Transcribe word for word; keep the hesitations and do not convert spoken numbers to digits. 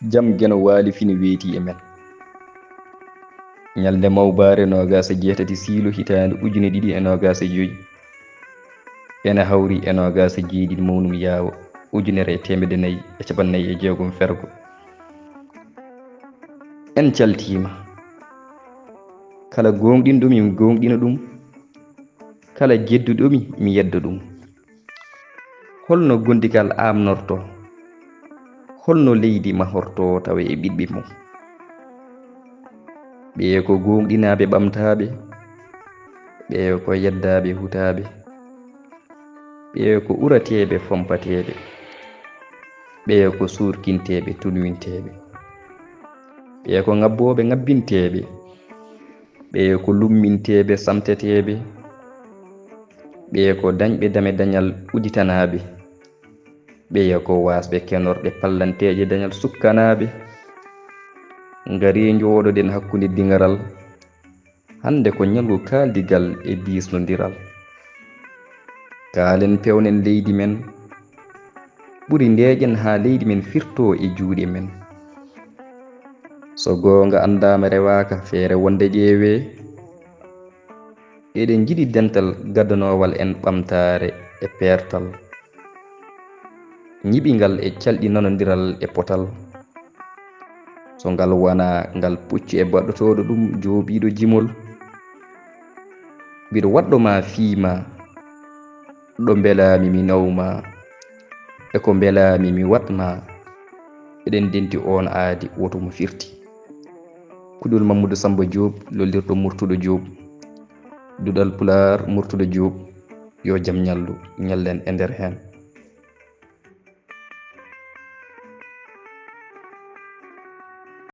Jam Geno Waali fini weeti e men. Ñalnde mawbaare noogaas e jeetati siilu hitaande ujune ɗiɗi e noogaas e joy, ene hawri e noogaas e jeeɗiɗi mawnum yaawo ujunere e teemedde nayi e cappanɗe nayi e jeegom fergo. En caltiima. Kala gooŋɗinɗo mi, mi gooŋɗina ɗum. Kala jedduɗo mi, mi yedda ɗum. Holno gondigal aamnorto? Holno leydi mahorto tawa e ɓiɗɓe mum? Ɓee ko gooŋɗinaaɓe ɓamtaaɓe, ɓee ko yeddaaɓe hutaaɓe, ɓee ko urateeɓe fompateeɓe, ɓee ko suurkinteeɓe tunwinteeɓe, ɓee ko ŋabbooɓe ŋabbinteeɓe, ɓee ko lumminteeɓe samteteeɓe, ɓee ko dañɓe dame dañal uditanaaɓe, ɓeya ko waasɓe kenorɗe pallanteeje dañal sukkanaaɓe. Ngaree njooɗoɗen hakkunde diŋaral, hannde ko ñalngu kaaldigal e diisnondiral. Kaalen pewnen leydi men, ɓuri ndeeƴen haa leydi men firtoo e juuɗe men. So goonga anndaama rewaaka feere wonde ƴeewee, eɗen njiɗi dental gaddanoowal en ɓamtaare e peertal, ñiɓingal e calɗi nanondiral e potal. So ngal wonaa ngal puccu e baɗɗotooɗo ɗum joobiiɗo jimol. Mbiɗo waɗɗo ma fii ma, ɗo mbelaami mi naw ma, e ko mbelaami mi waɗ ma. Eɗen ndenti oon aadi woto mo firti. Kuɗol Mammadu Sammba Joob, lollirɗo Murtuɗo Joob. Duɗal Pulaar, Murtuɗo Joob. Yo jam ñallu, ñallen e nder heen.